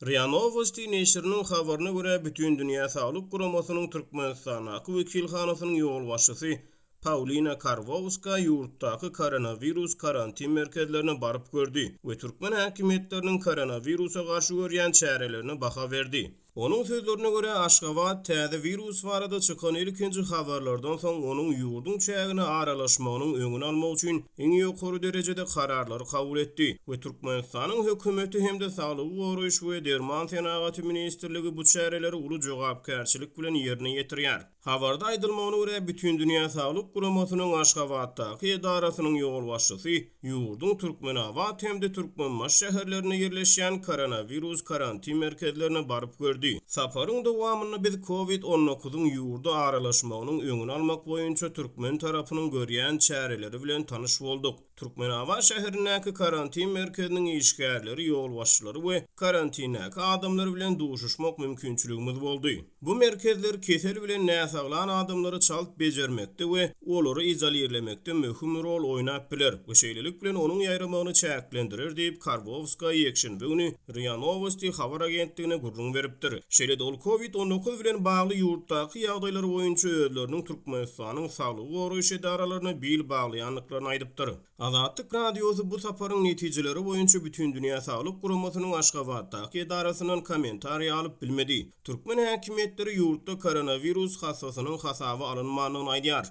RIA Nowosti neşiriniň habaryna görä, Bütindünýä Saglyk Guramasynyň Türkmenistandaky wekilhanasynyň ýolbaşçysy Paulina Karwowska ýurtdaky koronawirus karantin merkezlerine baryp gördi we türkmen häkimiýetleriniň koronawirusa garşy görýän çärelerine baha berdi. Onuň sözlerine görä, Aşgabat täze wirus barada çykan ilkinji habarlardan soň onuň ýurduň çägine aralaşmagynyň öňüni almak üçin iň ýokary derejede kararlary kabul etdi we Türkmenistanyň hökümeti hem-de Saglygy goraýyş we derman senagaty ministrligi bu çäreleri uly jogapkärçilik bilen ýerine ýetirýär. Habarda aýdylmagyna görä, Bütindünýä Saglyk Guramasynyň Aşgabatdaky edarasynyň ýolbaşçysy ýurduň Türkmenabat hem-de Türkmenbaşy şäherlerinde ýerleşýän koronawirus karantin merkezlerine baryp gördi. Saparyň dowamynda biz Covid 19 yň ýurda aralaşmagynyň öňüni almak boýunça türkmen tarapynyň görýän çäreleri bilen tanyş bolduk. Türkmenabat şäherindäki karantin merkeziniň işgärleri, ýolbaşçylary we karantindäki adamlar bilen duşuşmak mümkinçiligimiz boldy. Bu merkezler kesel bilen näsaglan adamlary çalt bejermekde we olary izolirlemekde möhüm rol oýnap biler we şeýlelik bilen onuň ýaýramagyny çäklendirer diýip, Karwowska ýekşenbe güni RIA Nowosti habar agentligine gürrüň beripdir. Şeýle-de ol Covid 19 bilen bagly ýurtdaky ýagdaýlar boýunça özleriniň Türkmenistanyň saglygy goraýyş edaralaryna bil baglaýandyklaryny aýdypdyr. Azatlyk Radiosy bu saparyň netijeleri boýunça Bütindünýä Saglyk Guramasynyň Aşgabatdaky edarasyndan kommentariý alyp bilmedi. Türkmen häkimiýetleri ýurtda koronawirus hassasynyň hasaba alynmandygyny aýdýar.